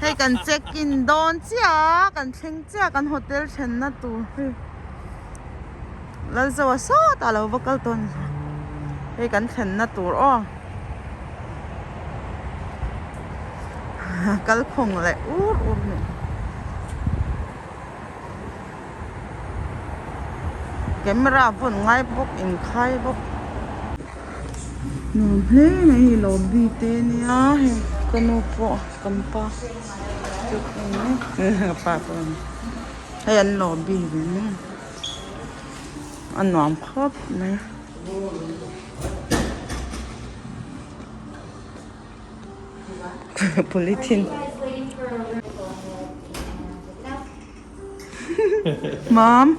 Hei kan check in dawn chiah a, kan thleng chiah kan hotel thlenna tur hi Lalzoa sawtah a lo va kal tawh a ni. Hei kan thlenna tur aw. Kal khawng leh ur ur a ni. Camera vawn ngai bawk inkhai bawk. Nuam hle mai hei lobby te ania hei ka nu pawh kan pa ka pa pawh a ni hei an lobby ve mai a nuam khawp mai. Polythene Mom.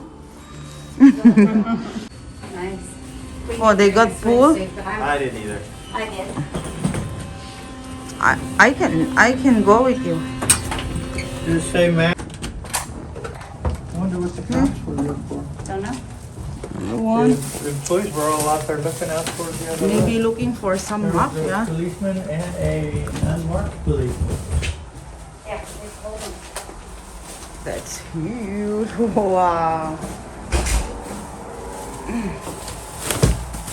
Nice. Oh, they got pool. I didn't either. I did. I, I can I can go with you. Just say, man. I wonder what the cops were looking for. Don't know. One. The employees were all out there looking out for the other Maybe way. looking for some There map, was a yeah. policeman and a unmarked policeman. Yeah, they told them. That's huge. Wow.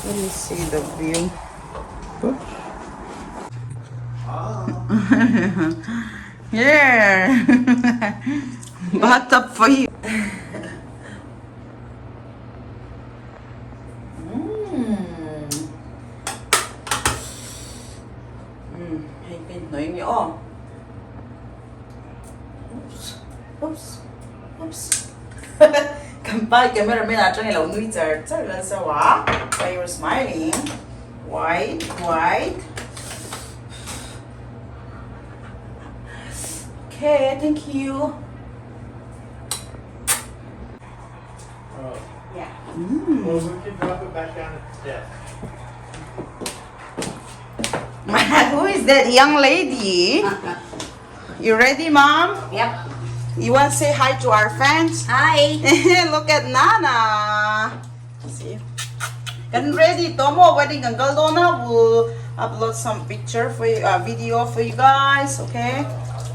Let me see the view. Oops. Yeah. Bathtub for you. Hei ka inhnawih nge aw. Oops oops oops kan pa camera man ah chuan i lo nui char char lal zauh a why you are smiling white white okay thank you. Yeah. Well, we can drop it back down at the desk. Who is that young lady? You ready, Mom? Yep. You want to say hi to our fans? Hi. Look at Nana. See. Kan ready tomo wedding kan kal dona. We'll upload some picture for you, video for you guys. Okay.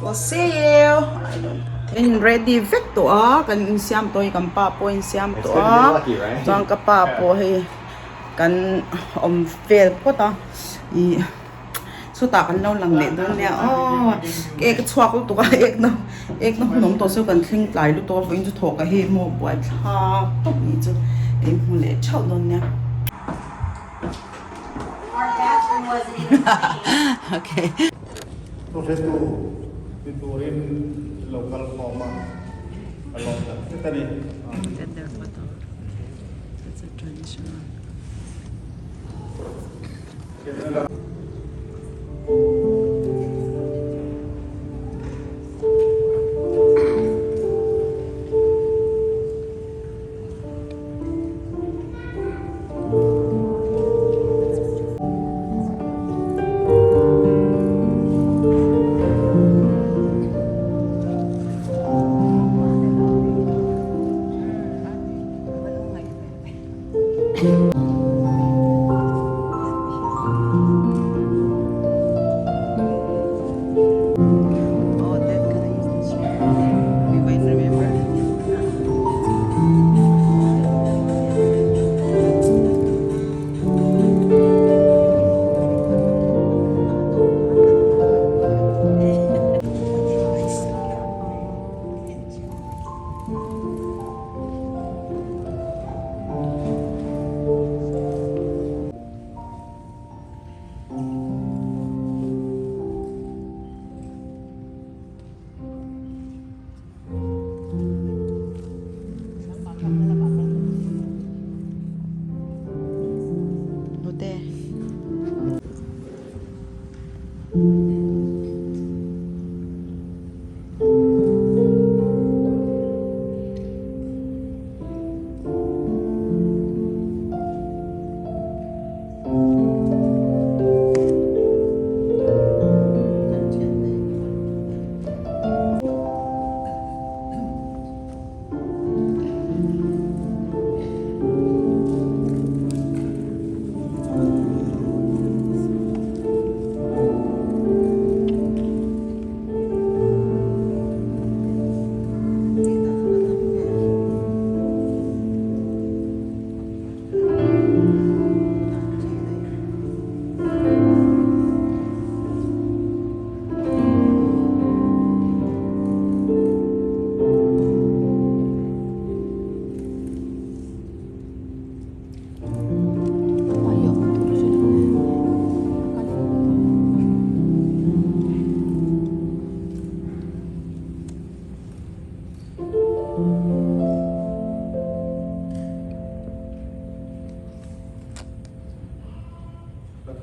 We'll see you. I don't in ready vek tawh a kan insiam tawh hi kan pa pawh a insiam It's tawh good to a be lucky, right? chuan ka pa pawh hei kan awm vel phawt a ih chutah kan lo lang leh dawn nia aw ek a chhuak lutuk a ek na ek na hun awm tawh chu kan thleng tlai lutuk a vawiin chu thawk a hi maw buai thlak tawp ni chu ka inhmu leh theuh dawn nia. Our bathroom wasn't even clean. Okay. Thuhretu ti turin lo kal khawm a, a lawm tak zet a ni. Get their photo. That's a traditional.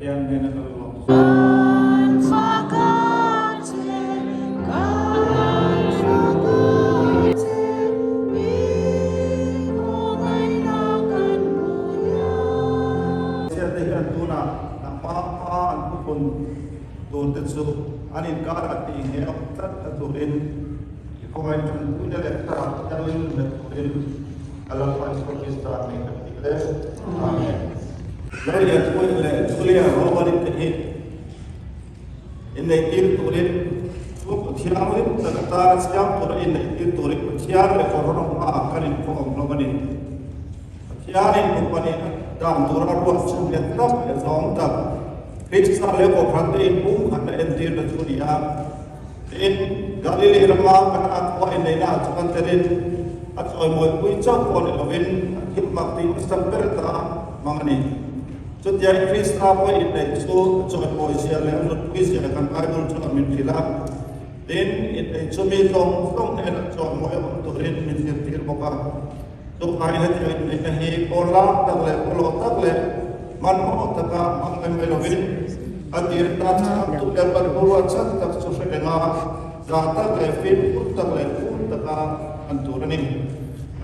Pathian hnena kal lawm. Chhiate hian tunah a hma hma an thupun turte chu an inkarah tih nge awm tlat na turin i khawngaih tanpuina leh thlarau thiangin hmet turin a Lalpa Isua Krista hming kan tih le. Amen. Lallianpuii leh Julia Robert-i te hi Inneihtir turin chhungkaw thianghlim tak atana siam tura inneihtir turin Pathian leh Corona hmaah kan inkhawm hlawm a ni. Pathianin nupanin dan tura ruat chu nghet tak leh zawng tak Krista leh Kohhrante inpumkhatna entirna chu a ni a. Tin, Galili rama Kana khua inneihnaah chuan telin a chawimawipui chauh pawh ni lovin a thilmak tih nasa ber ta hmang a ni. Chutiang Krista pawh inneih chu a chawimawi zia leh a nutpui zia kan Bible chuan min hrilh a. Tin, inneih chu mi tlawng tlawng hnenah chawimawi awm turin min zirtir bawk a. Chuvangin hetiang inneihna hi pawl lar tak leh pawlawh tak leh hmanhmawh taka hmang mai mai lovin a tir tan chhangtu leh panhmurua chan tak chu hre reng a, zah tak leh fimkhur tak leh fur taka hman tur a ni.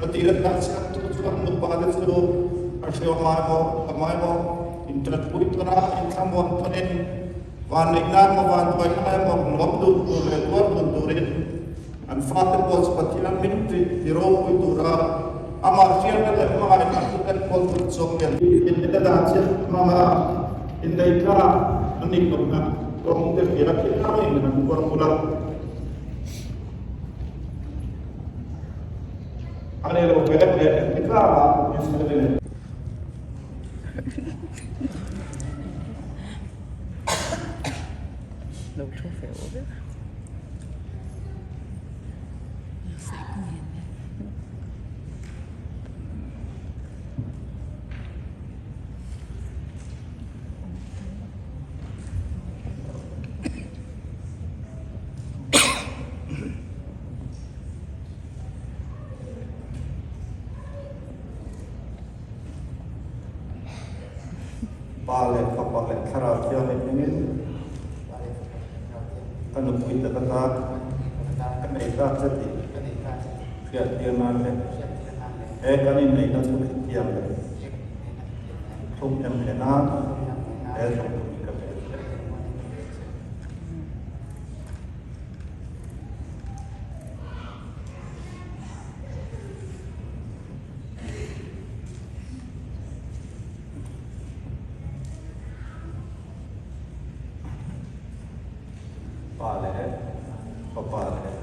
A tir atan chhangtu chuan nupa te chu a hriau ngai maw, a ngai maw, intratpui tawn a, inthlamuan tawnin vanneih nan maw vanduai na emaw lawm dun tur leh tuar dun turin an fate pawh chu Pathian min ti ropui tura amah hriatna leh hmangaihna chu kan kawl tur chawm lian. Inneihna dan chiah hmanga inneihna a nih lohna kawng te hria thil tlangin an puar bul a. A nei lo ve leh engtikah Israel in. Lo thu fe aw vek. Pa leh Fapa leh Thlarau Thianghlim hmingin ka nupui tak atan ka nei ta che tih hriattir nan leh he kan inneihna chu khitiang leh thum em leh nan he thawmhnaw hi ka pe che. Pa leh Fapa leh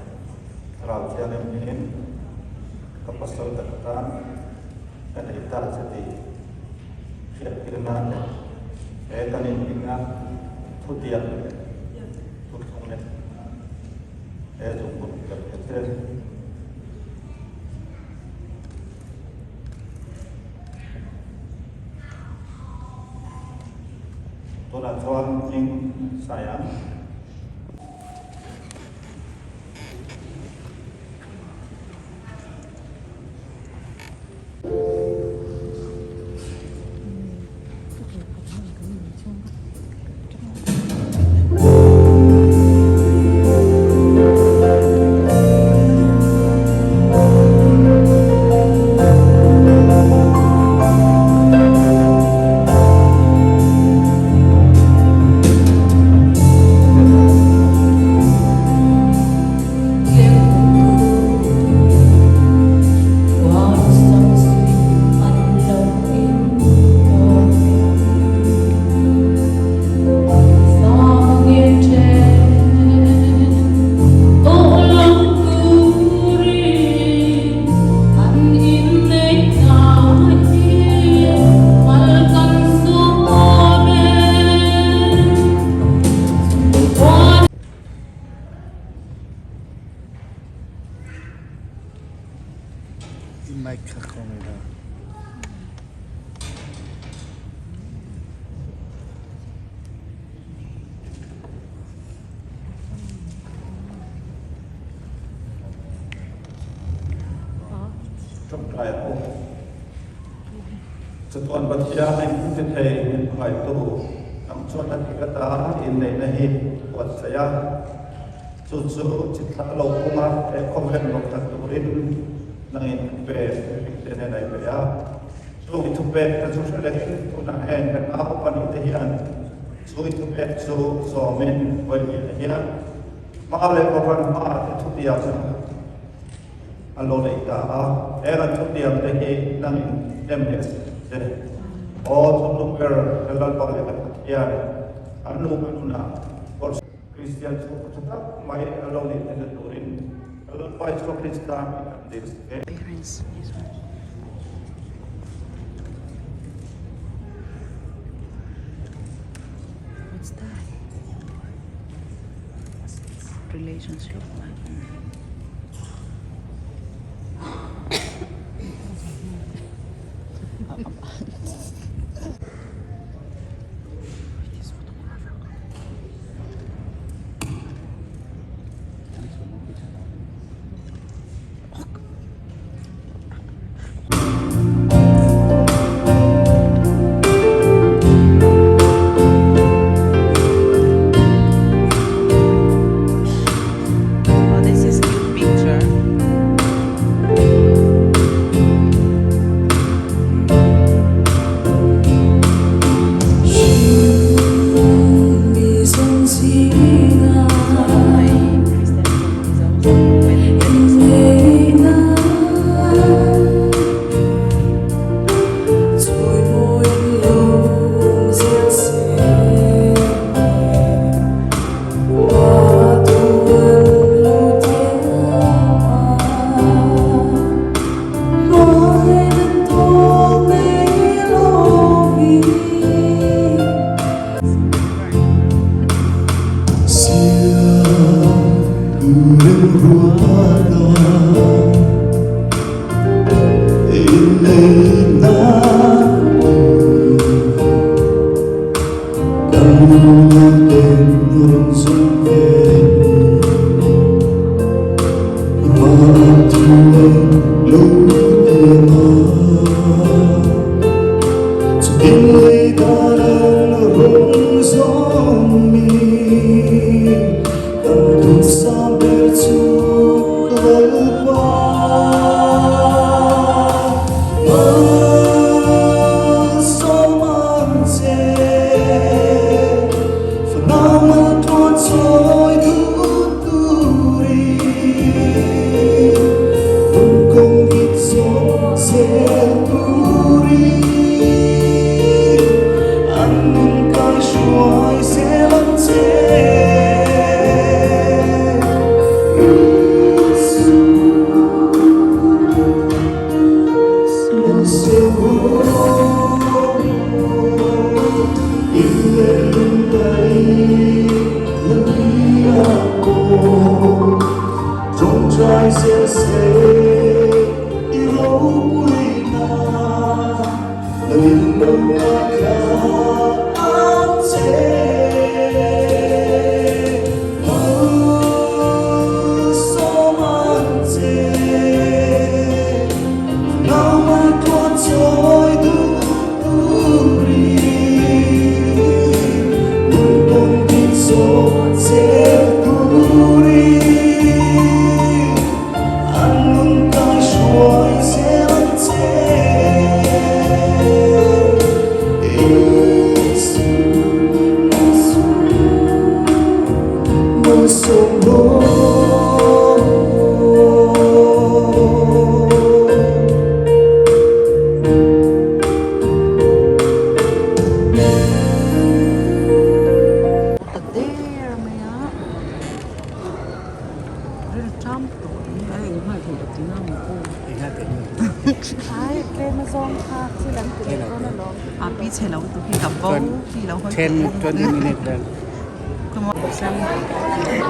Thlarau Thianghlim hmingin ka pasal tak atan ka nei ta che tih hriattir nan leh he kan inhmingna thutiang leh thuthlung leh he zungbun ka pe che. Tunah chuan hming sai ang. I mic kha khawngaih la. Tawngtai a awm. Chatuan Pathian engkim ti thei min hmangaihtu ang. Chuan a dik ata inneihna hi buatsaih a, chu chu chithla lo pung a, he khawvel nuam tak turin nangin pe mihringte nen a i pe a. Chu i thupek te chu hre lehin tunah heng kan nau pahnihte hian chu i thupek chu zawmin vawiin hian hma leh Kohhran hma te thutiam a lo nei ta a, heng an thutiam te hi nangin hnem leh che. Aw thunlung ber kan Lalpa leh kan Pathian an nupa nunah Kristian chhungkaw tha tak mai a lo nih theihna turin ka Lalpa Isua Krista min kan dil sak e. What's that? Relations look like. Oh, this is cute picture.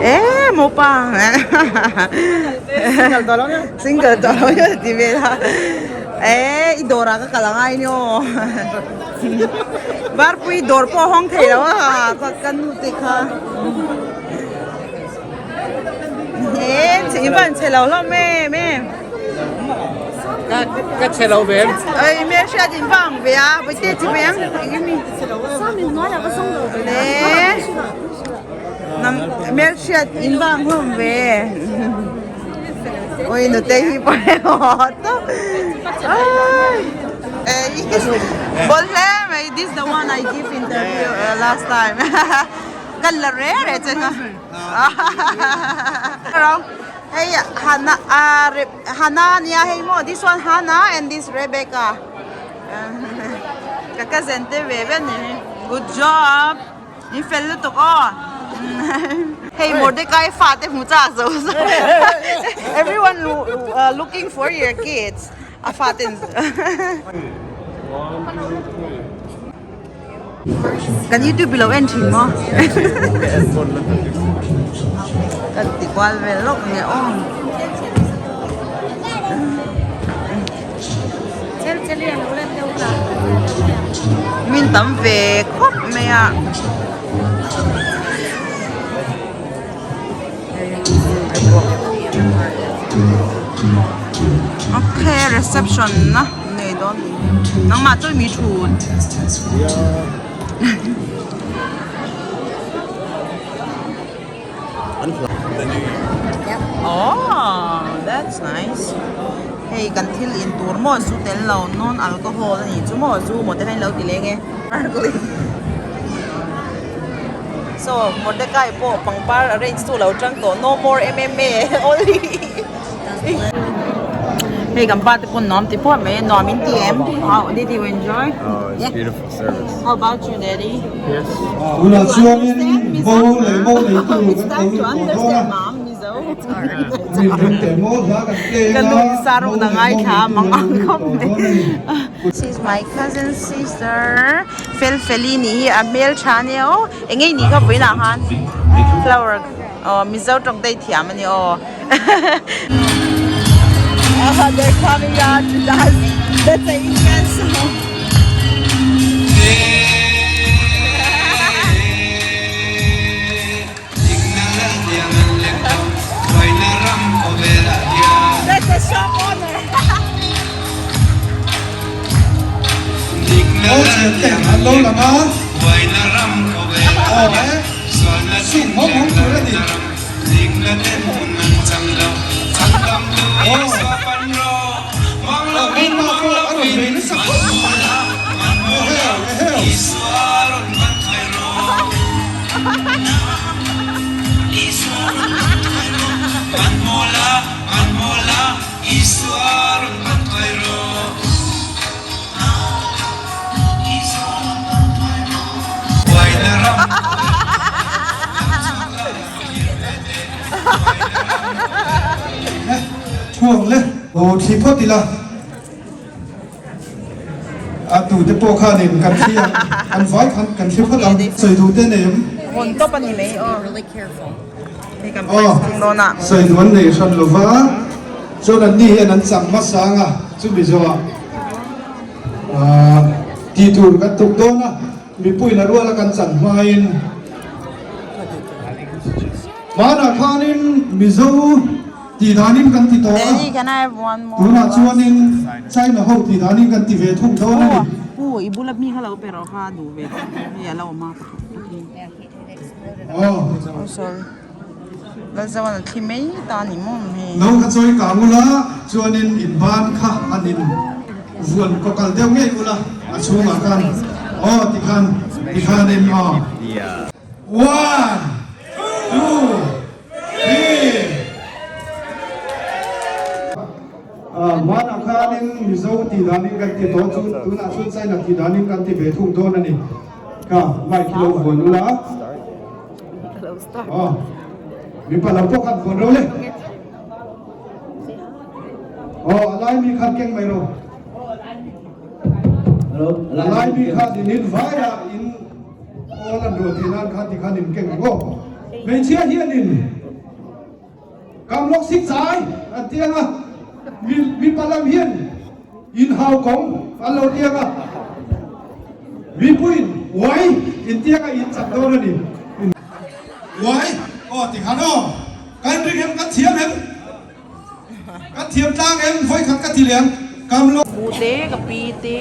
Eh, mo pa. Single tawh lo nia ti vel a. Eh, i dawrah ka kal angai ni aw. Varpui dawr pawh a hawng thei lo a, ka nu te kha. Eh, i van chhe lo hlawm em em. Ka ka chhe lo ve em? Oi hmel hriat in va ang ve a, vawi te chi ve ang eng emi? Le nang hmel hriat in va ang hlawm ve. Oi nute hi pawimawh tawp. Ai Bawlh hle mai this the one I give interview last time. Ka la re re che kha. Hei Hana ah Hana ania hei maw this one Hana and this Rebecca ka cousin te ve ve ani good job in fel lutuk aw hei Mordecai fa te hmu chak zo zo everyone looking for your kids a fa ten Kan youtube ilo en thin maw? Kan ti kual vel lawk nge aw. Min tam ve khawp mai a. Okay reception na nei dawn ni nangmah chu mi thut oh that's nice hei kan thil in tur maw zu tel lo non alcohol a nih chu maw zu maw te kha in lo ti leng e. So Mordecai pawh pangpar arrange tu lo tang tawh no more MMA only Hei kan pa te pawn nuam ti pawh mai nuam in ti em how did you enjoy Oh it's beautiful service How about you daddy Yes Tunah chuanin mo leh mo neitu kan ko lut tawh dawn a. Rin teh maw hla kan play anga mo leh mo neitu kan lo lut tawh dawn a ni. This is my cousin sister Fel Feli nih hi a hmel tha ania aw eng nge nih kha vawiinah khan flower aw Mizo tawng daih thiam a ni aw They're coming out to dance that's an Indian song. That's a shop owner. Aw thian te an lo lang a, aw e, sum hawng hawng tur a ni. Aw, aw hmel pawh a rawn bei nasa khawp mai. Aw heu, e heu. Thuang le aw thli phawt ila. A tute pawh khanin kan thli ang, an vai khan kan thli phawt ang, sawi duh te nei em? Hawn tawp a ni mai aw. Hei kan Aw, price thung dawn a. sawi duh an nei hran lo va, chuan an ni hian an chang hmasa ang a, chumi zawhah aah tih tur kan tuk dawn a, mipuiin a ruala kan chan hmain hmanah khanin Mizo Tih danin kan ti tawh a, Daddy, can I have one more tunah glass? chuanin China ho tih danin kan ti ve thung dawn a ni. Pu, i bula mi kha lo pe rawh kha duh ve tawh hei a lo awm a. Aw. Oh sorry. Lalzawan a thli mai ta ni maw hei. No kha chawi kang ula, chuanin in ban kha han in vuan kaw kal deuh ngei ula a chhungah khan aw tikhan tikhanin aw. One, two. Hmanah khanin Mizo tih danin kan ti tawh chu tunah chuan China tih danin kan ti ve thung dawn a ni. Ka mic hi lo vuan ula. Aw, mipa lam pawh khan vuan ro le. Aw, a lai mi khan keng mai ro. A lai mi khan in in vaiah in Aw lan ruah tih nan khan tikhan in keng ang aw. Hmeichhia hianin kam lawk sik chai an ti ang a, mi mipa lam hian in hau kawng an lo ti ang a, mipuiin uai in ti ang a in chak dawn a ni. Uai aw tikhan aw kan ring em kan thiam em kan thiam tlang em vawikhat ka ti leh ang. Kam lawk. Pu te ka pi te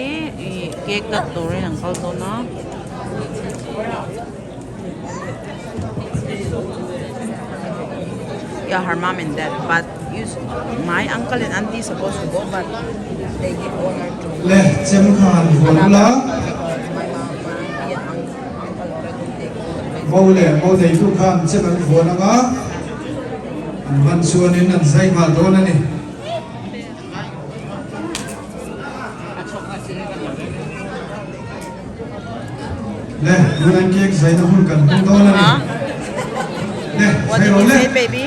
ih cake cut turin an kal dawn a. Yeah her mom and dad but my uncle and aunty suppose to go but they give honor to Le chem kha han vuan ula. Mo leh mo neitu khan chem an vuan anga an ban chuanin an zai nghal dawn a ni. Le tuna cake zaina hun kan hmang dawn a ni. Le What zai did rawh you le. say baby?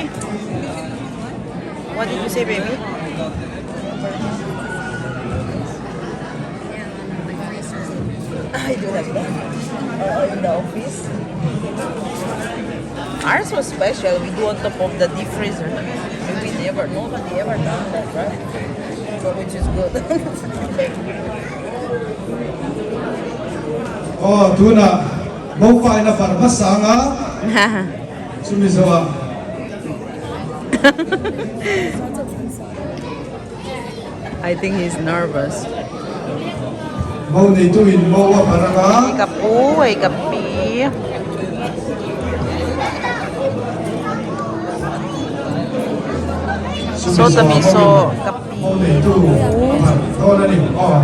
What did you say baby? I do have that. In the office. Ours was special. We do on top of the deep freezer. We never, nobody ever done that, right? So which is good. Aw tunah Mopa in a barh hmasa ang a, chumi zawhah. I think he's nervous. Mo neitu in mo a barh ang a. Hei ka pu, hei ka pi. Chumi Saw zawhah tami mo saw in ka pi. mo neitu a barh dawn a ni. Aw.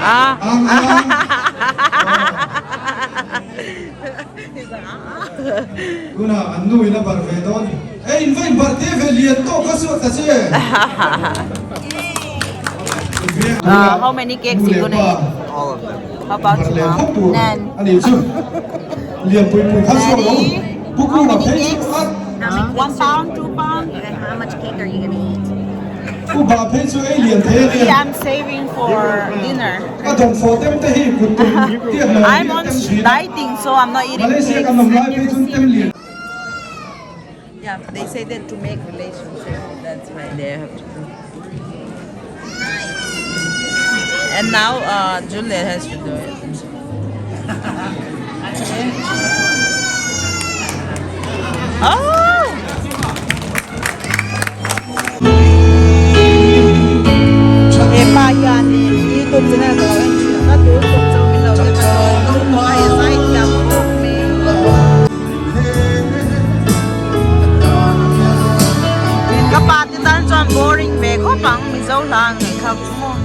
Ah. Ang ang. Tunah an nu in a barh ve dawn. E in va in barh te ve lian tawk kha suat ta che. How many cakes you gonna eat? All of them. How about Barh you leh mom? khawp tur None. a nih chu. Lian pui pui kha suak lo. Daddy, Pu how Kura many phei chu cakes? a. One pound, 2 pound? How much cake are you gonna eat? Pu Ba phei chu ei lian thei a nia. Yeah, I'm saving for dinner. A dawngfawh tem te hi kut tum tiat lo I'm hi a on tem thin a. dieting, so I'm not eating Malaysia cakes. kan awm lai phei chuan tem lian. Yeah, they say that to make relationship. That's why they have to do. And now Juliet has to do it. Oh! He pa hianin YouTube channel ka lo en thin a, tun tum chu min lo en a dawn lutuk a, he zai thiam khawp mai. Ka pa te tan chuan boring ve khawp ang Mizo hla ang ngaihthlak chu maw.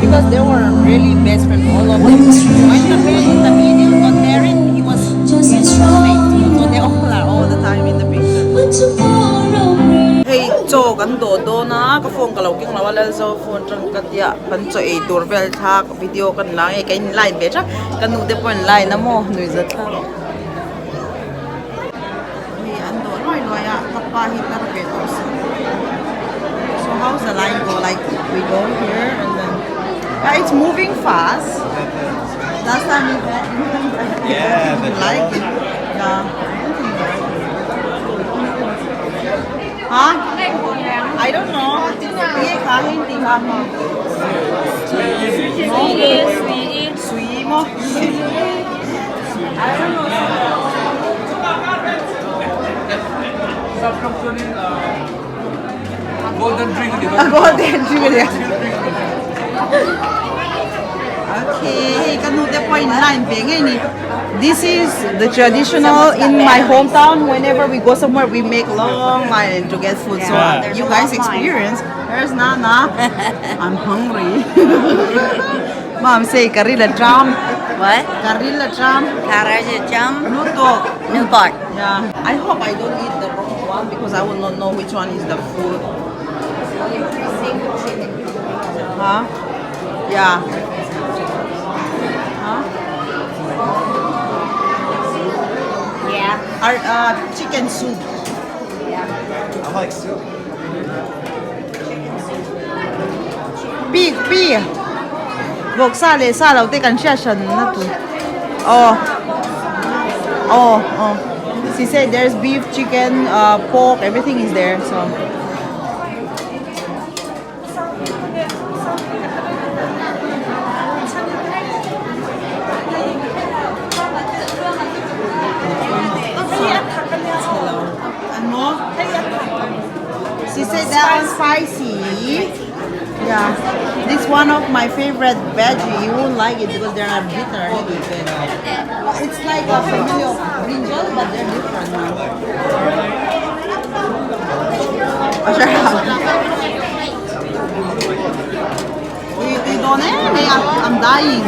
Because they were really best friends, all of them. When the Daniel got married, he was his roommate. So they all are all the time in the picture. Hei chaw kan dawh dawn a, ka phone ka lo keng lo a, Lalzo phone tang ka tia kan chaw ei tur vel thlak video kan la nge ka in line ve tha ka nu te pawh in line a maw nui zat thlak. Hei an dawh luai luai a, ka pa hi tar ve tawh si. So how's the line go like we go here and then yeah it's moving fast. Last time we had Yeah, the like it. Yeah. Huh? I don't know. Ye kha hin ti kha. Sui mo. I don't know. Golden drink di ba? Golden drink. Okay, ka nu te point line ve ngei ni. This is the traditional in my hometown. Whenever we go somewhere, we make long line to get food. So Yeah. you guys experience. There's Nana. I'm hungry. Mom say karila jam. What? Karila jam. Karaja jam? Luto. New part. Yeah. I hope I don't eat the wrong one because I will not know which one is the food. Huh? Yeah. Huh? Ar ah chicken soup. I like soup. Pi pi vawksa leh sa lo te kan hriat hran na tur aw aw aw she said there's beef chicken ah pork everything is there so. She said that one spicy. Yeah. This one of my favorite veggie. You won't like it because they are bitter a little bit. It's like a family of brinjal, but they're different now. We don't I'm dying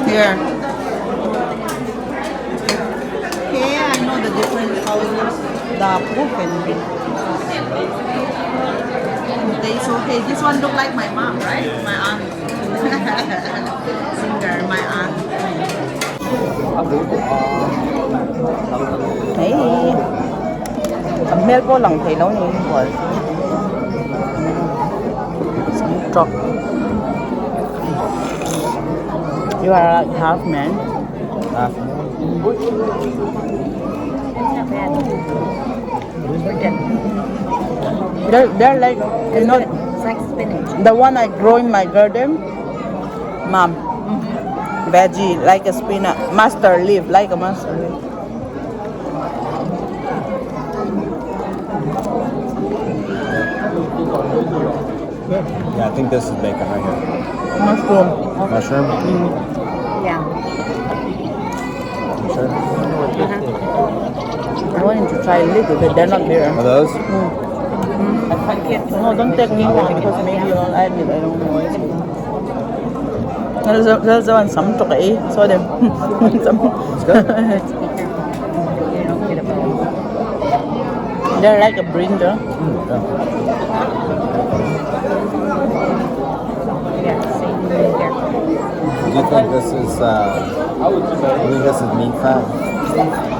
here. Okay, I know the difference how it looks. The pork and they so okay. This one look like my mom, right? My aunt. Singer, my aunt. Hey. Mel po lang thei lo ni bol. Truck. You are like half man. Half man. It's not bad. They're like, you know, It's like spinach. the one I grow in my garden, mom. Veggie, like a spinach, mustard leaf, like a mustard leaf. Yeah, I think this is bacon right here. Mushroom. Mushroom? Yeah. You sure? I want to try a little bit. They're not bitter. Are those? No, don't take me one because maybe you don't like it. I don't know. There's one some to eat. So them. It's good. You don't get a bone. They're like a brinjal. Yeah, see, be careful. Do you think this is, you think this is meat fat?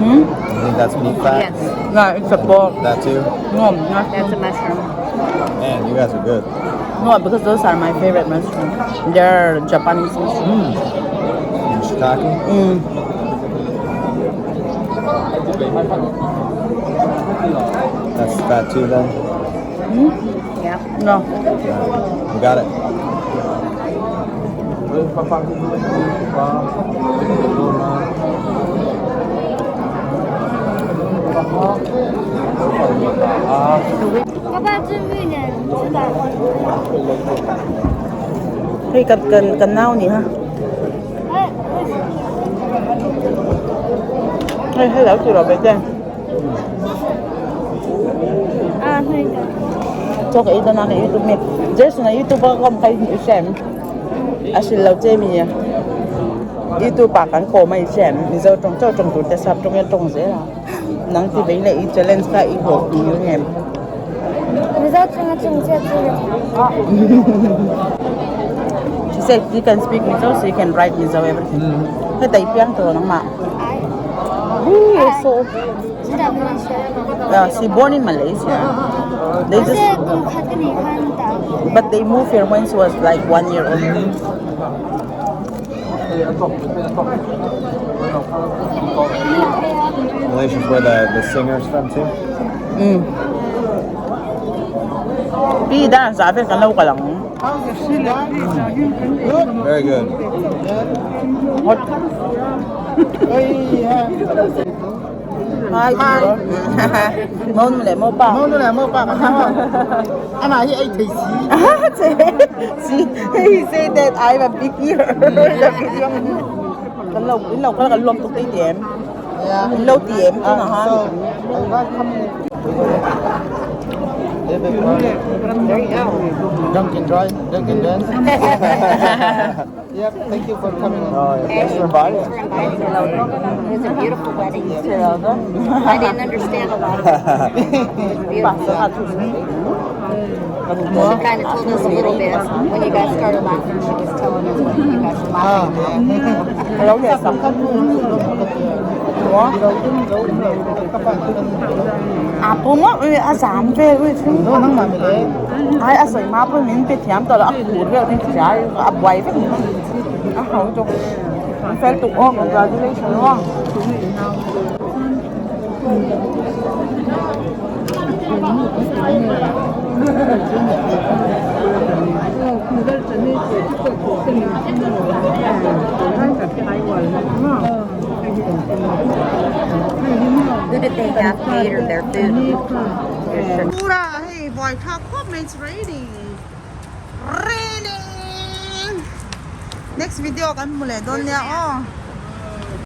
Hmm? You think that's meat fat? Yes, No, it's a pork. That too? No, not that's a mushroom. Man, you guys are good. No, because those are my favorite mushrooms. They're Japanese mushrooms. And shiitake? That's fat too then? Yeah. No. Yeah. You got it. Hey, cần cần cần nao nhỉ ha? Hey, hello, chị rồi bé tên. Cho cái internet cái YouTube mi. Jason na YouTube không hay xem. À, xin lỗi chị mi nhỉ. YouTube bạc cắn cổ mày xem, mi giờ trong cho trong tụi ta sắp trong cái trong dễ là. Nắng thì bé lại challenge cái ý học nhiều em. She said you can speak Mizo, so you can write Mizo everything. Thế tại piang to nang ma. So yeah, she born in Malaysia. They just but they moved here when she was like 1 year old. Malaysia's where the singer's from too? Pi da sa fe kan lau ka lang. Very good. Hot. Hi. Mo nu le mo pa. Mo nu le mo pa ka ha. Ama hi ai thei si. See, he said that I'm a big ear. Kan lau in lau ka kan lom tuk ti tiem. Yeah. In lau tiem tu na ha. So, I like coming. There you go. Dunkin' Drive, Dunkin' Dance. Yep, thank you for coming. Oh, yeah. Thanks for inviting Thanks for inviting us. It was a beautiful wedding. I didn't understand a lot of it. It was beautiful. She kind of told us a little bit when you guys started laughing. She was telling us what you guys were laughing about. Hello le sam. a a pawng a ui a zam vel ui thil ai a sawi hma pawh min pe thiam tawh lo a khur vel ka hria a buai vek a ho tawk an fel tuk aw congratulation aw. Who did they have cater their food? Pura hei buai tha khawp mai it's raining raining next video kan hmu leh dawn nia aw.